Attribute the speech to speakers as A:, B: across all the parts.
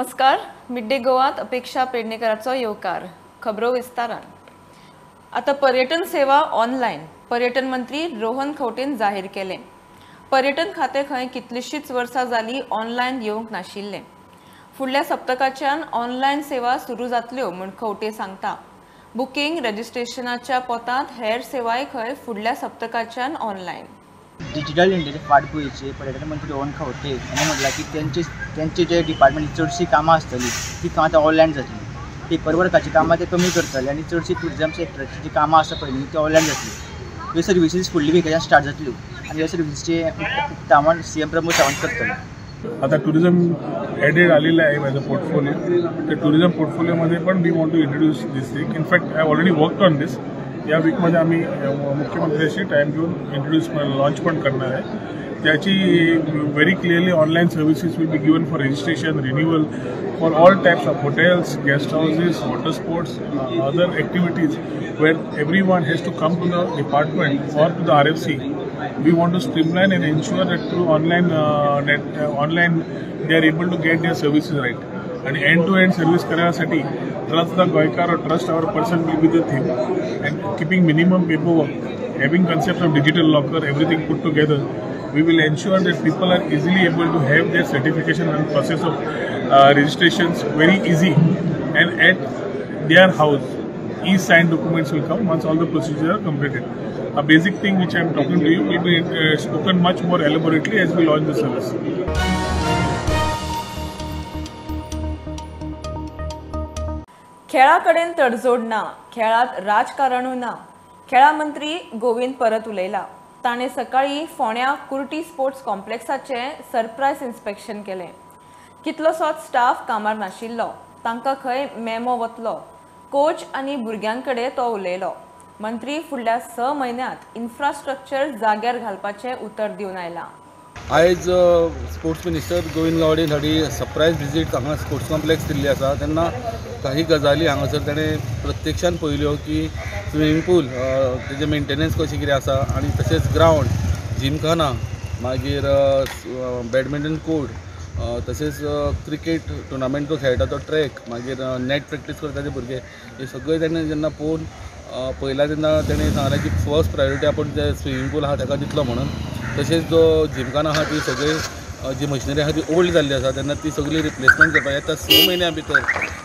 A: नमस्कार, mid day गोवात अपेक्षा पेडणेकराचो येवकार. खबरो विस्तारान. आता पर्यटन सेवा ऑनलायन पर्यटन मंत्री रोहन खंवटेन जाहीर केलें. पर्यटन खातें खंय कितलीशींच वर्सां जालीं ऑनलायन येवंक नाशिल्लें. फुडल्या सप्तकाच्यान ऑनलायन सेवा सुरू जातल्यो म्हूण खंवटे सांगता. बुकींग रजिस्ट्रेशनाच्या पोतांत हेर सेवाय खंय फुडल्या सप्तकाच्यान ऑनलायन.
B: डिजिटल इंडियाचे फाटभुंयेचेर पर्यटन मंत्री रोहन खंवटे हांणी म्हटलां की तेंचे जे डिपार्टमेंट चडशीं कामां आसतलीं ती कामां आतां ऑनलायन जातली. पेपर वर्काची कामां ते कमी करतले आनी चडशीं ट्युरिजम सेक्टराची जी कामां आसा पळय न्ही ती ऑनलायन जातली. ह्यो सर्विसीस फुडली विकाच्यान स्टार्ट जातल्यो आनी ह्या सर्विसीचें उक्तावण सीएम प्रमोद सावंत करतले.
C: आता टुरिझम ॲडेड आलेलं आहे माझं पोर्टफोलिओ. तर टुरिझम पोर्टफोलिओमध्ये पण we want to introduce this thing. In fact I already work on this. या वीकमध्ये आम्ही मुख्यमंत्र्यांशी टाईम घेऊन इंट्रोड्यूस लॉन्च पण करणार आहे. त्याची very clearly online services will be given for registration, renewal for all types of hotels, guest houses, water sports, other activities where everyone has to come to the department or to the RFC. We want to streamline and ensure that through online online they are able to get their services right. And end-to-end service करण्यासाठी trust the Goenkar or trust our person will be the thing. And keeping minimum paperwork, having concept of digital locker, everything put together, we will ensure that people are easily able to have their certification and process of registrations very easy and at their house. E-signed documents will come once all the procedures are completed. A basic thing which I am talking to you will be spoken much more elaborately as we launch the service.
A: खेळा कडेन तडजोड ना, खेळात राजकारणूय ना. खेळा मंत्री गोविंद परत उलयला. ताणें सकाळीं फोंड्या कुर्टी स्पोर्ट्स कॉम्प्लेक्साचें सरप्रायज इन्स्पेक्शन केलें. कितलोसोच स्टाफ कामार नाशिल्लो, तांकां खंय मेमो वतलो. कोच आनी भुरग्यां कडेन तो उलयलो. मंत्री फुडल्या 6 म्हयन्यांत इन्फ्रास्ट्रक्चर जाग्यार घालपाचें उतर दिवन आयला.
D: आयज स्पोर्ट्स मिनिस्टर गोविंद गावडे हांणी सरप्रायज विजीट हांगा स्पोर्ट्स कॉम्प्लेक्स दिल्ली आसा. तेन्ना काही गजाली हांगासर ताणें प्रत्यक्षान पळयल्यो की स्विमींग पूल तेजें मेंटेनन्स कशें कितें आसा आनी तशेंच ग्रावंड, जिमखाना, मागीर बॅडमिंटन कोर्ट, तशेंच क्रिकेट टुर्नामेंट जो खेळटा तो ट्रॅक, मागीर नॅट प्रॅक्टीस करता ते भुरगे, हे सगळें ताणें जेन्ना पळोवन पळयलां तेन्ना ताणें सांगलें की फर्स्ट प्रायोरिटी आपूण जे स्विमींग पूल आसा ताका दितलो म्हणून. तशेंच जो जिमखाना आसा ती सगळी जी मशिनरी आसा ती ओल्ड जाल्ली आसा तेन्ना ती सगळी रिप्लेसमेंट करपाक येता. 6 म्हयन्या भितर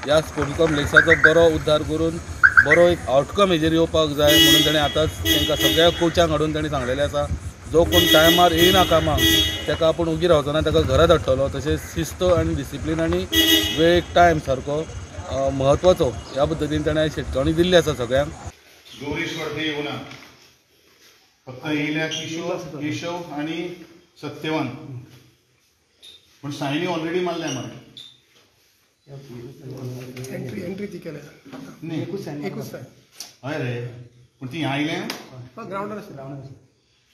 D: ह्या स्पोर्ट्स कॉम्प्लेक्साचो बरो उद्धार करून बरो एक आवटकम हेजेर येवपाक जाय म्हणून ताणें आतांच तांकां सगळ्या कोचांक हाडून ताणें सांगलेलें आसा. जो कोण टायमार येयना कामाक ताका आपूण उगी रावचो ना, ताका घरा धाडटलो. तशेंच शिस्त आनी डिसिप्लीन आनी वेळ टायम सारको म्हत्वाचो ह्या पद्दतीन ताणें शिटकावणी दिल्ली आसा सगळ्यांक.
E: गौरीश वाडते येवना, फक्त येयल्या किशोर, केशव आनी सत्यवान. पूण सायनी ऑलरेडी मारल्या मरे.
F: एंट्री ती केल्या
E: न्ही,
F: एकूच सायन.
E: हय रे, पूण ती आयल्या
F: ग्रावंडार आसता.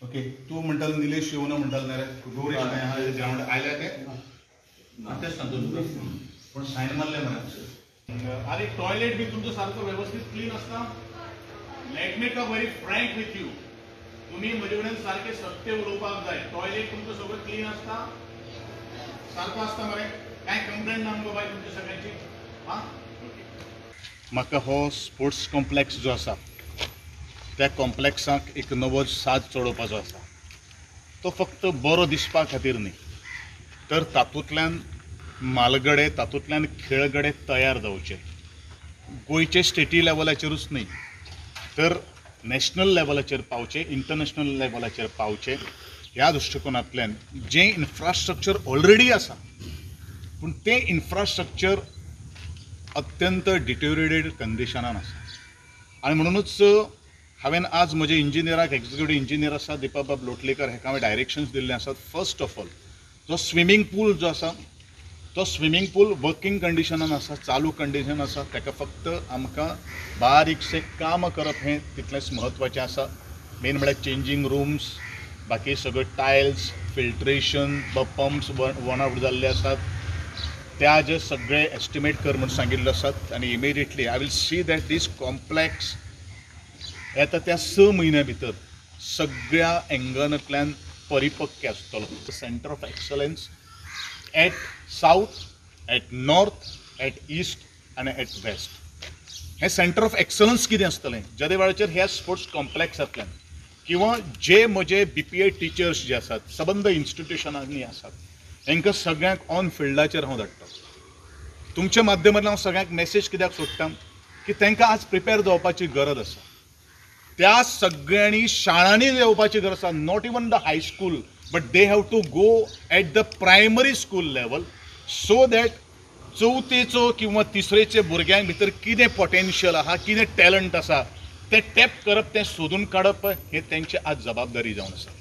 E: ओके, तूं म्हणटालो निलेश येवना म्हणटालो न्ही रे, गौरीश खंय आहा ग्रावंड आयल्या ते तेच सांगतो तुका. पूण सायन मारले मरे. आरे टॉयलेट बी तुमचो सारको वेवस्थीत क्लीन आसता. Let me talk very frank with you. तुम्ही म्हजे कडेन सारकें सत्य उलोवपाक जाय. टॉयलेट तुमचो सगळें क्लीन आसता, सारको आसता मरे? कांय कंप्लेन ना मुगो बाय तुमच्या सगळ्यांची? आं, म्हाका हो स्पोर्ट्स कॉम्प्लेक्स जो आसा त्या कॉम्प्लेक्साक एक नवो साज चडोवपाचो आसा. तो फक्त बरो दिसपा खातीर न्ही, तर तातूंतल्यान म्हालगडे, तातूंतल्यान खेळगडे तयार जावचे. गोंयचे स्टेटी लेवलाचेरूच न्ही तर नॅशनल लेवलाचेर पावचे, इंटरनॅशनल लेवलाचेर पावचे. ह्या दृश्टिकोनांतल्यान जें इन्फ्रास्ट्रक्चर ऑलरेडी आसा पूण तें इन्फ्रास्ट्रक्चर अत्यंत डिटेरिएटेड कंडिशनान आसा. आनी म्हणुनूच हांवें आज म्हजे इंजिनियराक, एक्झिक्युटीव इंजिनियर आसा दीपकबाब लोटलेकर, हेका हांवें डायरेक्शन्स दिल्ले आसात. फर्स्ट ऑफ ऑल जो स्विमींग पूल जो आसा तो स्विमींग पूल वर्किंग कंडिशनान आसा, चालू कंडिशन आसा. ताका फक्त आमकां बारीकशें काम करप हें तितलेंच म्हत्वाचें आसा. मेन म्हळ्यार चेंजींग रूम्स, बाकी सगळे tiles, filtration, pumps one out जाल्ले आसात. त्या जे सगळे एस्टिमेट कर म्हूण सांगिल्ले आसात. आनी immediately I will see that this complex येता त्या 6 म्हयन्या भितर सगळ्या एंगलांतल्यान परिपक्व आसतलो. Centre of excellence at south at north, at east आनी एट वेस्ट. हें सेंटर ऑफ एक्सलन्स कितें आसतलें जेदे वेळाचेर ह्या स्पोर्ट्स कॉम्प्लेक्सांतल्यान किंवा जे म्हजे BPA teachers जे आसात सबंद इन्स्टिट्युशनांनी आसात हेंकां सगळ्यांक ऑन फिल्डाचेर हांव धाडटा. तुमच्या माध्यमांतल्यान हांव सगळ्यांक मॅसेज कित्याक सोडटा की तांकां आज प्रिपेर जावपाची गरज आसा. त्या सगळ्यांनी शाळांनी येवपाची गरज आसा. Not even the high school but they have to go at the primary school level so that चवथेचो किंवा तिसरेचे भुरग्यांक भितर कितें पोटेन्शियल आसा, कितें टॅलंट आसा तें टॅप करप, तें सोदून काडप हें तेंची आज जबाबदारी जावन आसा.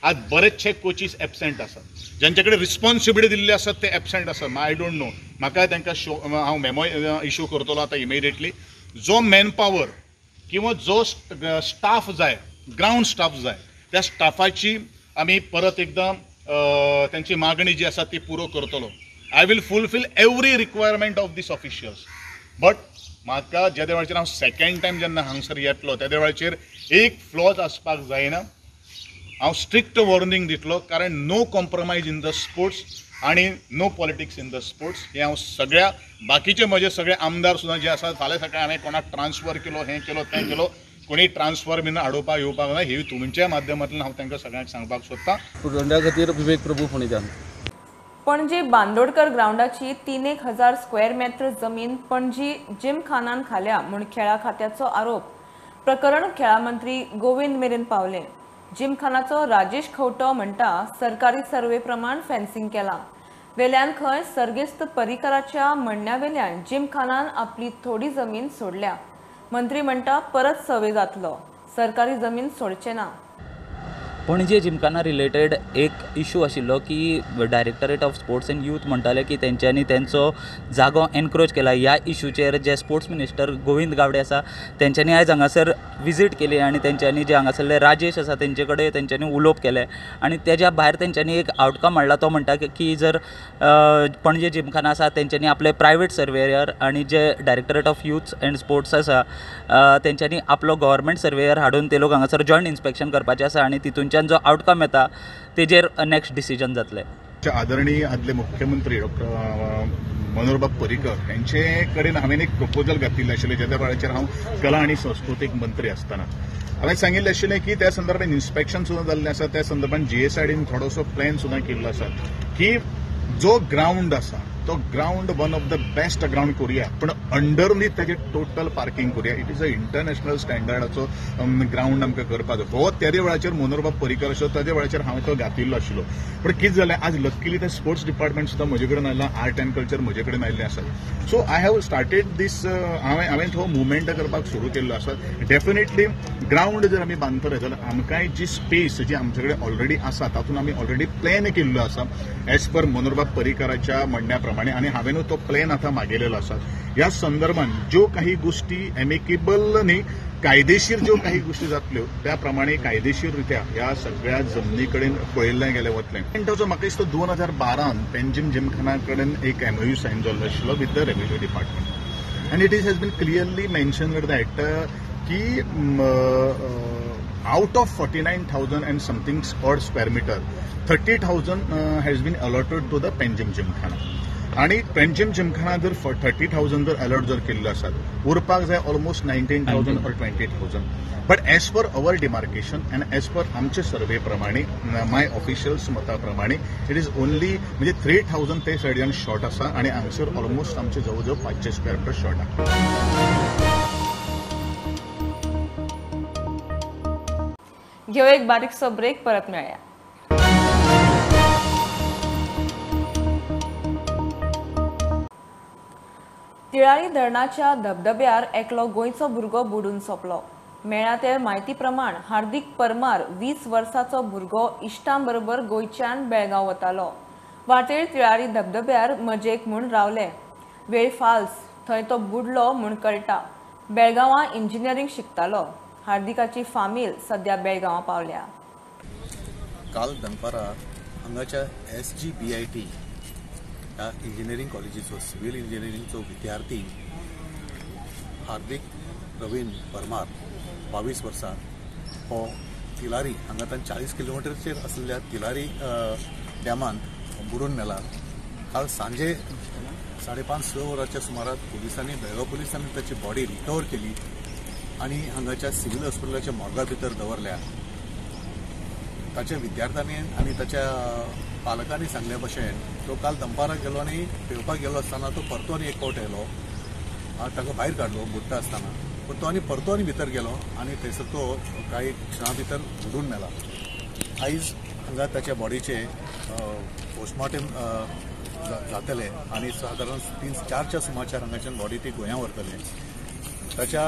E: आज बरेचशे कोचीस एबसेंट आसात, ज्यांचे कडेन रिस्पॉन्सिबिलिटी दिल्ली आसात ते एबसेंट आसात. I don't know, म्हाका तांकां शो हांव मेमो इशू करतलो आतां इमिडिएटली. जो मॅन पावर किंवा जो स्टाफ जाय, ग्रावंड स्टाफ जाय, त्या स्टाफाची आमी परत एकदां तांची मागणी जी आसा ती पुरो करतलो. I will fulfil every requirement of these officials. But म्हाका जेदे वेळाचेर हांव सेकेंड टायम जेन्ना हांगसर येतलो तेदे वेळाचेर एक फ्लॉज आसपाक जायना. हांव स्ट्रिक्ट वॉर्निंग दितलो, कारण no compromise in the sports आनी no politics in the sports. हें हांव सगळ्या बाकीचे म्हजे सगळे आमदार सुद्दां जे आसात, फाल्यां सकाळीं हांवें कोणाक ट्रान्सफर केलो, हें केलो, तें केलो, कोणी ट्रान्सफर बीन हाडोवपाक येवपाक ना. हे तुमच्या माध्यमांतल्यान हांव तांकां सगळ्यांक सांगपाक सोदतां.
D: स्टुडंटा खातीर विवेक प्रभू फोंडेच्यान.
A: पणजी बांदोडकर ग्रावंडाची 3,000 स्क्वेअर मेत्र जमीन पणजी जिमखानान खाल्या म्हूण खेळा खात्याचो आरोप. प्रकरण खेळा मंत्री गोविंद मेरेन पावले. जिमखानाचो राजेश खवटो म्हणटा सरकारी सर्वे प्रमाण फेन्सिंग केला. वेल्यान खंय सर्गेस्त पर्रीकराच्या म्हणण्या वेल्यान जिमखानान आपली थोडी जमीन सोडल्या. मंत्री म्हणटा परत सर्वे जातलो, सरकारी जमीन सोडचे ना.
G: पणजे जिमखाना रिलेटेड एक इशू आशिल्लो की directorate of sports and youth म्हणटाले की तेंच्यांनी तेंचो जागो एनक्रोच केला. ह्या इशूचेर जे स्पोर्ट्स मिनिस्टर गोविंद गावडे आसा तेंच्यांनी आयज हांगासर विजीट केली आनी तेंच्यांनी जे हांगासरले राजेश आसा तेंचे कडेन तेंच्यांनी उलोवप केलें आनी तेज्या भायर तेंच्यांनी एक आवटकम हाडला. तो म्हणटा की जर पणजे जिमखाना आसा तेंच्यांनी आपले प्रायवेट सर्वेयर आनी जे directorate of youth and sports आसा तेंच्यांनी आपलो गव्हर्मेंट सर्वेयर हाडून ते लोक हांगासर जॉयंट इन्स्पेक्शन करपाचें आसा आनी तितूनच्यान जो आउटकम येता तेजेर नेक्स्ट डिसिजन जातलें.
E: आदरणीय आदले मुख्यमंत्री डॉक्टर मनोहरबाब पर्रीकर यांचे कडेन हांवें एक प्रपोजल घातिल्लें आशिल्लें जेन्ना वेळाचेर हांव कला आनी संस्कृतीक मंत्री आसतना हांवें सांगिल्लें आशिल्लें की त्या संदर्भात इन्स्पेक्शन सुद्दां जाल्लें आसा. त्या संदर्भात GSIDन थोडोसो प्लॅन सुद्दां केल्लो आसा की जो ग्रावंड आसा तो ground one of the best ground करुया, पण अंडरनीथ ताजें टोटल पार्किंग करुया. It is a international स्टँडर्डाचो ग्रावंड आमकां करपाक जाय. हो त्या वेळाचेर मनोहरबाब पर्रीकर आशिल्लो ताज्या वेळाचेर हांवें तो घातिल्लो आशिल्लो. पूण कितें जालें, आज लक्कीली ते स्पोर्ट्स डिपार्टमेंट सुद्दां म्हजे कडेन आयलां, आर्ट एंड कल्चर म्हजे कडेन आयिल्लें आसा. So I have started these, हांवें हो मुवमेंट करपाक सुरू केल्लो आसा. डेफिनेटली ग्रावंड जर आमी बांदतले जाल्यार आमकांय जी स्पेस जी आमचे कडेन ऑलरेडी आसा तातूंत आमी ऑलरेडी प्लॅन केल्लो आसा एज पर मनोहरबाब पर्रीकराच्या म्हणण्या प्रमाणे आनी हांवें तो प्लॅन आतां मागयलेलो आसा. ह्या संदर्भात ज्यो काही गोष्टी एमिकेबल न्ही, कायदेशीर ज्यो काही गोष्टी जातल्यो त्या प्रमाणे कायदेशीर रित्या ह्या सगळ्या जमनी कडेन पळयल्लें गेलें वतलें. जो म्हाका दिसता 2012 पेंजीम जिमखाना कडेन एक MOU sign जाल्लो आशिल्लो with the revenue department and it is has been clearly mentioned that की out of 49,000 and something odd square meter 30,000 has been allotted to the Panjim Gymkhana. आनी पेंजीम जिमखाना जर 30,000 जर अलॉट जर केल्लो आसा उरपाक जाय almost 19,000 or 20,000. But as per our demarcation and as per आमचे सर्वे प्रमाणे, माय ऑफिशियल्स मता प्रमाणे it is only म्हणजे 3,000 ते सायडीन शॉर्ट आसा आनी हांगसर ऑलमोस्ट आमचे जवळ जवळ 500 स्क्वेअर मिटर शॉर्ट आसा.
A: घेऊ एक बारीकसो ब्रेक, परत मेळया. तिळारी धरणाच्या धबधब्यार एकलो गोंयचो भुरगो बुडून सोंपलो. मेळ्ळा ते म्हायती प्रमाण हार्दिक परमार 20 वर्साचो भुरगो इश्टां बरोबर गोंयच्यान बेळगांव वतालो. वाटेर तिळारी धबधब्यार मजेक म्हूण रावले. वेळ फाल्स थंय तो बुडलो म्हूण कळटा. बेळगांवां इंजिनियरींग शिकतालो. हार्दिकाची फामील सद्या बेळगांवां पावल्या.
H: काल दनपारा हांगाच्या SGBIT ह्या इंजिनियरींग कॉलेजीचो सिव्हील इंजिनियरींगचो विद्यार्थी हार्दिक प्रवीण परमार 22 वर्सां हो तिलारी हांगाच्यान 40 किलोमिटरचेर आशिल्ल्या तिलारी डॅमांत बुडून मेला. काल सांजे 5:30-6 वरांच्या सुमाराक पुलिसांनी, बेळगांव पुलिसांनी ताची बॉडी रिकवर केली आनी हांगाच्या सिव्हील हॉस्पिटलाच्या मॉर्गा भितर दवरल्या. ताच्या विद्यार्थ्यांनी आनी ताच्या पालकांनी सांगल्या भशेन तो काल दनपाराक गेलो आनी पेंवपाक गेलो आसतना तो परतो आनी एक फावट येयलो, ताका भायर काडलो बुडटा आसतना, पूण तो आनी परतो आनी भितर गेलो आनी थंयसर तो कांय क्षणा भितर बुडून मेला. आयज हांगा ताच्या बॉडीचें पोस्टमॉर्टम जातलें आनी सादारण 3-4च्या सुमारार हांगाच्यान बॉडी ती गोंया व्हरतले. ताच्या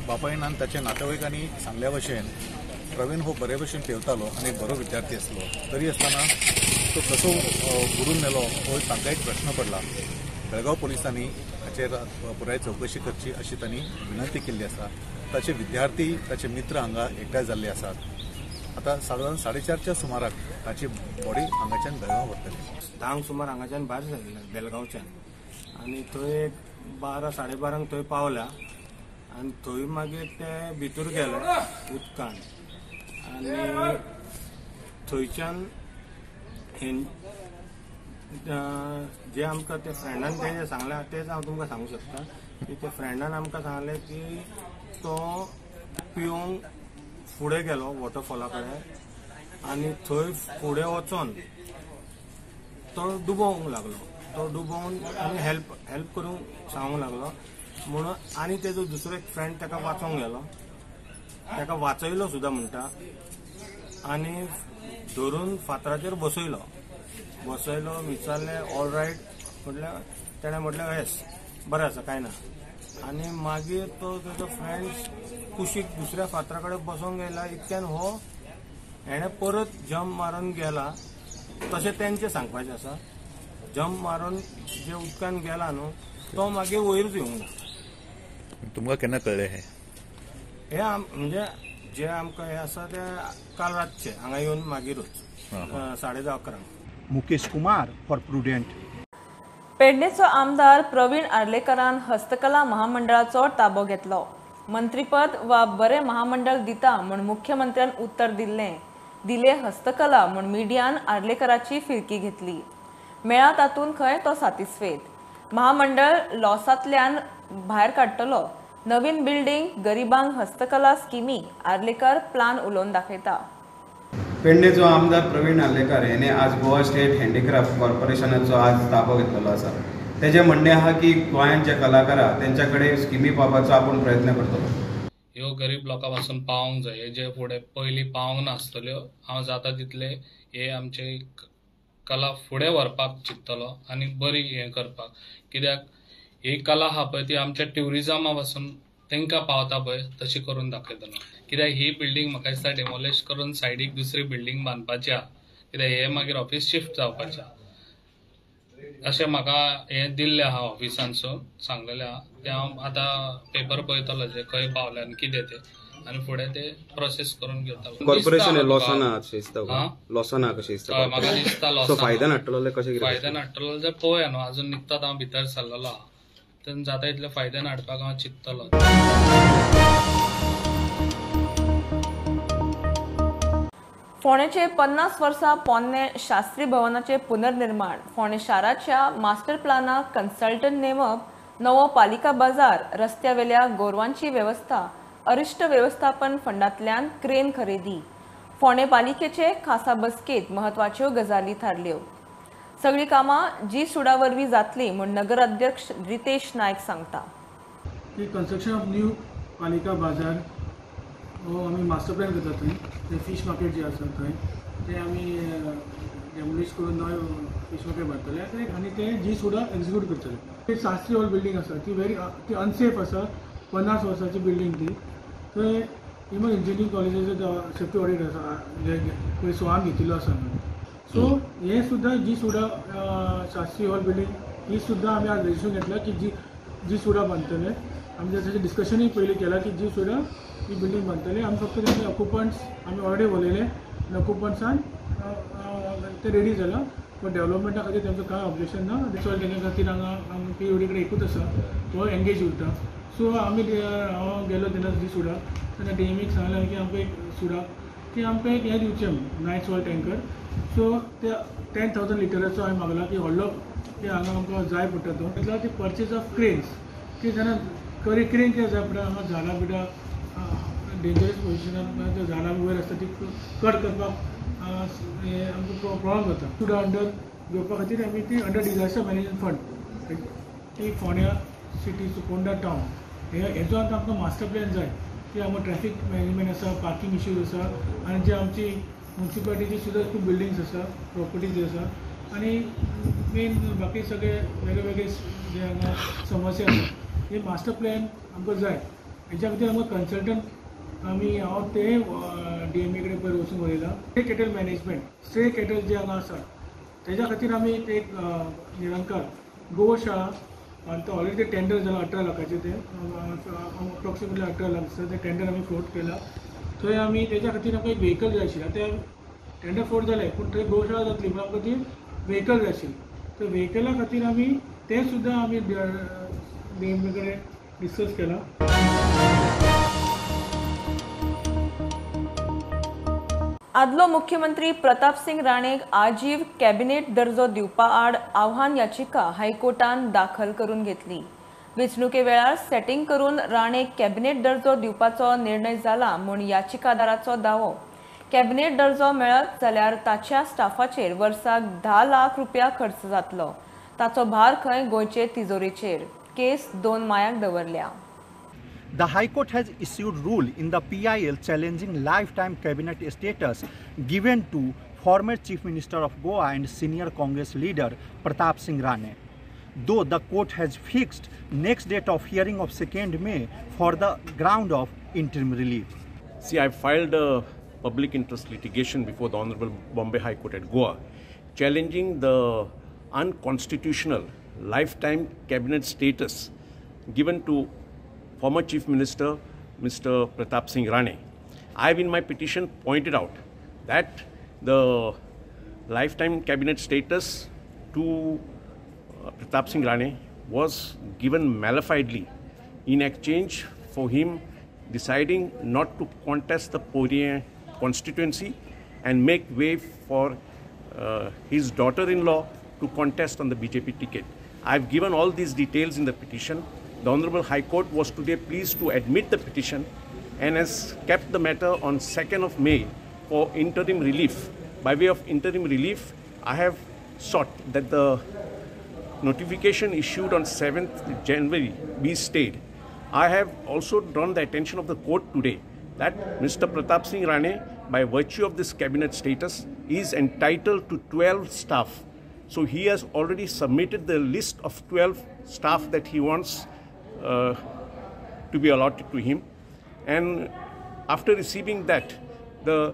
H: बापायन आनी ताच्या नातेवाईकांनी सांगल्या भशेन प्रवीण हो बरे भशेन पेंवतालो आनी एक बरो विद्यार्थी आसलो, तरी आसतना तो कसो बुडून मेलो हो तांकां एक प्रश्न पडला. बेळगांव पुलिसांनी हाचेर पुराय चवकशी करची अशी तांणी विनंती केल्ली आसा. ताचे विद्यार्थी, ताचे मित्र हांगा एकठांय जाल्ले आसात. आतां सादारण 4:30च्या सुमाराक ताची बॉडी हांगाच्यान बेळगांव व्हरतले.
I: 10 सुमार हांगाच्यान भायर सरले बेळगांवच्यान आनी थंय एक 12-12:30 थंय पावल्या आनी थंय मागीर ते भितर गेले उदकान आनी थंयच्यान जे आमकां ते फ्रेंडान ते सांगलें तेच हांव तुमकां सांगूंक शकता की ते फ्रेंडान आमकां सांगलें की तो पिवंक फुडें गेलो वॉटरफॉला कडेन आनी थंय फुडें वचोन तो डुबोवंक लागलो. तो डुबोवन आनी हेल्प करूंक सांगूंक लागलो म्हणून आनी तेजो दुसरो एक फ्रेंड ताका वाचोवंक गेलो, ताका वाचयलो सुद्दां म्हणटा आनी धरून फातराचेर बसयलो. विचारलें ऑल रायट म्हटल्यार तेणें म्हटलें येस बरें आसा कांय ना. आनी मागीर तो तेजो फ्रेंड कुशीक दुसऱ्या फातरा कडेन बसोंक गेला, इतक्यान हो हेणें परत जंप मारून गेला. तशें तेंचें सांगपाचें आसा, जंप मारून जे उदकान गेला न्हू तो मागीर वयरूच येवंक ना.
H: तुमकां केन्ना कळ्ळें हें?
I: हे म्हणजे जे आमकां हें आसा तें काल रातचें हांगा येवन मागीरूच 10:30-11.
J: Mukesh Kumar for Prudent.
A: पेडणेचो आमदार प्रवीण आर्लेकरान हस्तकला महामंडळाचो ताबो घेतलो. मंत्रीपद वा बरें महामंडळ दिता म्हूण मुख्यमंत्र्यान उत्तर दिल्लें. दिले हस्तकला म्हूण मिडियान आर्लेकराची फिरकी घेतली. मेळा तातूंत खंय तो सातिस्फेद. महामंडळ लॉसांतल्यान भायर काडटलो. नवीन बिल्डिंग, गरिबांक हस्तकला स्किमी आर्लेकर प्लान उलोवन दाखयता.
K: पेडणेचो आमदार प्रवीण आर्लेकर हेणे आज गोवा स्टेट हँडीक्राफ्ट कॉर्पोरेशनाचो आज ताबो घेतलेलो आसा. तेजें म्हणणें आहा की गोंयांत जे कलाकार आहा तेंच्या कडेन स्किमी पावपाचो आपूण प्रयत्न करतलो.
L: ह्यो गरीब लोकां पासून पावोंक जाय, हे जे फुडें पयलीं पावोंक नासतल्यो हांव जाता तितले हे आमचे कला फुडें व्हरपाक चिंततलो आनी बरी हें करपाक, कित्याक ही कला आहा पळय ती आमच्या ट्युरिजमा पासून तांकां पावता पळय तशी करून दाखयतलो. कित्याक ही बिल्डींग म्हाका दिसता डेमोलिश करून सायडीक दुसरी बिल्डींग बांदपाची आहा, कित्याक हे मागीर ऑफिस शिफ्ट जावपाचें आहा अशें म्हाका हें दिल्लें आहा ऑफिसांसून सांगलेलें आहा. तें हांव आतां पेपर पळयतलो जे खंय पावलें आनी कितें तें आनी फुडें ते प्रोसेस करून घेतलो.
K: कॉर्पोरेशन लॉसाना दिसता, लॉसाना कशें दिसता
L: म्हाका दिसता, लॉस
K: फायद्यान हाडटलो कशें?
L: फायद्यान हाडटलो जाल्यार पळोवया न्हू, आजून निकताच हांव भितर सरलेलो आहा, तेन्ना जाता इतले फायद्यान हाडपाक हांव चिंततलो.
A: फोंडेचे 50 वर्सां पोन्ने शास्त्री भवनाचे पुनर्निर्माण, फोंडें शाराच्या मास्टर प्लानाक कन्सल्टंट नेमप, नवो पालिका बाजार, रस्त्यावेल्या गोरवांची वेवस्था, अरिश्ट वेवस्थापन फंडांतल्यान क्रेन खरेदी, फोंडें पालिकेचे खासा बसकेत म्हत्वाच्यो गजाली थारल्यो. सगळीं कामां जी सुडा वरवीं जातली म्हूण नगराध्यक्ष रितेश नायक सांगता.
M: की कन्स्ट्रक्शन ऑफ न्यू पालिका बाजार हो आमी मास्टर प्लॅन करता थंय, ते फीश मार्केट जे आसा थंय ते आमी डेमोलिश करून नवें फीश मार्केट बांदतले आनी ते जी सुडा एक्झिक्यूट करतले. ते शास्त्री हॉल बिल्डींग आसा ती व्हेरी ती अनसेफ आसा, 50 वर्सांची बिल्डींग ती. थंय इवन इंजिनियरींग कॉलेजीचो सेफ्टी ऑडिट आसा जे सोआन घेतिल्लो आसा. सो हे सुद्दां जी सुडा शास्त्री हॉल बिल्डींग ही सुद्दां आमी आज रजिस्ट्रेशन घेतला की जी जी सुडा बांदतले. आमी ताचें डिस्कशनूय पयलीं केलां की जी सुडा ही बिल्डींग बांदतले. आमी फक्त तेंचे ऑक्युपंट्स आमी ऑलरेडी उलयले आनी ऑक्युपंट्सान ते रेडी जाला, पण डेव्हलपमेंटा खातीर तेंचो कांय ऑब्जेक्शन ना. चल तेंच्या खातीर हांगा आमी पीओडी कडेन एकूच आसा, तो एंगेज उरता. सो आमी हांव गेलो तेन्ना जी सुडा तेन्ना डीएमईक सांगलें की आमकां एक सुडा की आमकां एक हें दिवचें नायट सॉल टँकर. सो ते 10,000 लिटराचो हांवें मागला की व्हडलो की हांगा आमकां जाय पडटा तो. म्हटल्यार ती परचेज ऑफ क्रेन्स की जेन्ना क्रेन कितें जाय पडटा हांगा झाडां बिडां डेंजरस पोजिशनान झाडां वयर आसता ती कट करपाक आमकां प्रॉब्लम जाता. टू the under घेवपा खातीर आमी ती अंडर डिजास्टर मॅनेजमेंट फंड ती फोंड्या सिटी फोंडा टावन हेजो आतां आमकां मास्टर प्लॅन जाय की आमकां ट्रॅफिक मॅनेजमेंट आसा, पार्किंग इश्यूज आसा आनी जे आमची मुन्सिपालिटीची सुद्दां खूब बिल्डिंग्स आसा, प्रॉपर्टीज आसा आनी मेन बाकी सगळे वेगळे वेगळे जे हांगा समस्या आसा हे मास्टर प्लॅन आमकां जाय. हेच्या खातीर आमकां कन्सल्टंट आमी हांव ते डीएमए कडेन पयर वचून उलयलां. Stray cattle management, stray cattle जे हांगा आसा तेज्या खातीर आमी एक निरंकार गोशाळा आनी तो ऑलरेडी ते टेंडर जाला 18 लाखाचें, ते अप्रॉक्सिमेटली 18 लाख आसा ते टेंडर आमी फ्लोट केला. थंय आमी तेज्या खातीर आमकां एक व्हेकल जाय आशिल्लें. आतां टेंडर फ्लोट जालें पूण थंय गोशाळा जातली म्हणून आमकां ती व्हेकल जाय आशिल्ली. तर व्हेकला खातीर आमी तें सुद्दां आमी डीएमए कडेन डिस्कस केलां.
A: आदलो मुख्यमंत्री प्रताप सिंग राणेक आजीव कॅबिनेट दर्जो दिवपा आड आव्हान याचिका हायकोर्टान दाखल करून घेतली. वेंचणुके वेळार सेटिंग करून राणेक कॅबिनेट दर्जो दिवपाचो निर्णय जाला म्हूण याचिकादाराचो दावो. कॅबिनेट दर्जो मेळत जाल्यार ताच्या स्टाफाचेर वर्साक 10 लाख रुपया खर्च जातलो. ताचो भार खंय गोंयचे तिजोरेचेर. केस 2 मायाक दवरल्या.
J: The High Court has issued rule in the PIL challenging lifetime cabinet status given to former Chief Minister of Goa and senior Congress leader Pratap Singh Rane. Though the court has fixed next date of hearing of 2nd May for the ground of interim relief.
N: See, I filed a public interest litigation before the Honorable Bombay High Court at Goa, challenging the unconstitutional lifetime cabinet status given to former Chief Minister Mr. Pratap Singh Rane. I have in my petition pointed out that the lifetime cabinet status to Pratap Singh Rane was given malafidely in exchange for him deciding not to contest the Poriem constituency and make way for his daughter-in-law to contest on the BJP ticket. I have given all these details in the petition. The Honorable High Court was today pleased to admit the petition and has kept the matter on 2nd of May for interim relief. By way of interim relief, I have sought that the notification issued on 7th January be stayed. I have also drawn the attention of the court today that Mr. Pratap Singh Rane, by virtue of this cabinet status, is entitled to 12 staff. So he has already submitted the list of 12 staff that he wants to be allotted to him. And after receiving that, the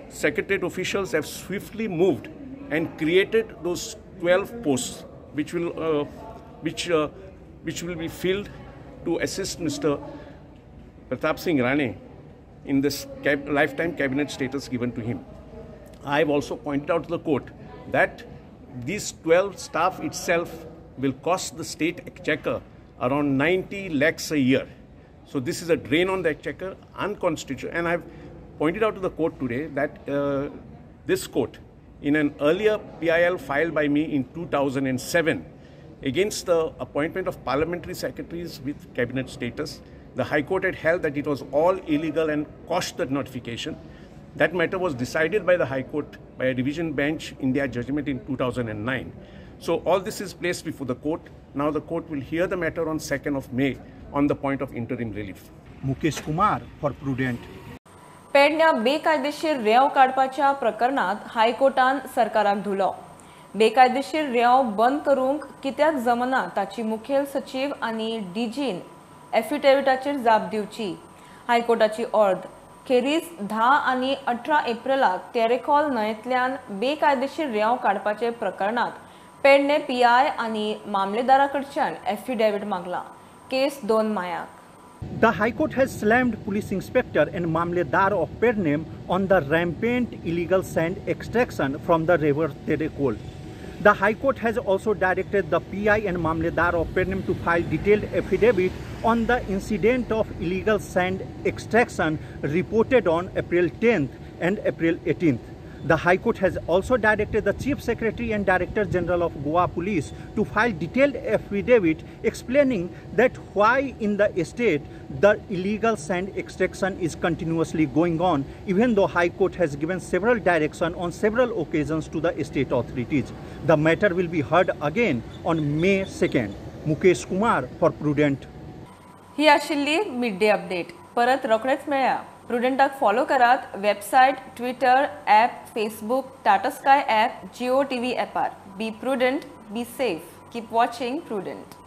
N: secretariat officials have swiftly moved and created those 12 posts which will be filled to assist Mr. Pratap Singh Rane in this lifetime cabinet status given to him. I have also pointed out to the court that these 12 staff itself will cost the state exchequer around 90 lakhs a year. So this is a drain on the exchequer, unconstitutional. And I've pointed out to the court today that this court, in an earlier PIL filed by me in 2007 against the appointment of parliamentary secretaries with cabinet status, the High Court had held that it was all illegal and quashed that notification. That matter was decided by the High Court by a division bench in their judgment in 2009. So all this is placed before the court. Now the court will hear the matter on 2nd of May on the point of interim relief.
J: Mukesh Kumar for Prudent.
A: पेडण्या बेकायदेशीर रेंव काडपाच्या प्रकरणात हायकोर्टान सरकाराक धुलो. बेकायदेशीर रेंव बंद करूंक कित्याक जमना ताची मुखेल सचीव आनी डीजीन एफिडेविटाचेर जाप दिवची. हायकोर्टाची ऑर्द. खेरीज 10 आनी 18 एप्रिलाक तेरेखोल न्हंयेंतल्यान बेकायदेशीर रेंव काडपाचे प्रकरणात पेडणे पीआय आनी मामलेदारा कडच्यान एफिडेविट मागला. केस 2 मायाक.
J: The High Court has slammed police inspector and Mamledar of Pernem on the rampant illegal sand extraction from the river Terekhol. The High Court has also directed the PI and Mamledar of Pernem to file detailed affidavit on the incident of illegal sand extraction reported on April 10th and April 18th. The High Court has also directed the Chief Secretary and Director General of Goa Police to file detailed affidavit explaining that why in the state the illegal sand extraction is continuously going on, even though High Court has given several directions on several occasions to the state authorities. The matter will be heard again on May 2nd. Mukesh Kumar for Prudent.
A: ही आशिल्ली mid day update. परत रोखडेच मेळया. प्रुडंटाक follow करात website, Twitter, app, Facebook, Tata Sky app, Jio TV ॲपार. Be prudent, be safe, keep watching Prudent.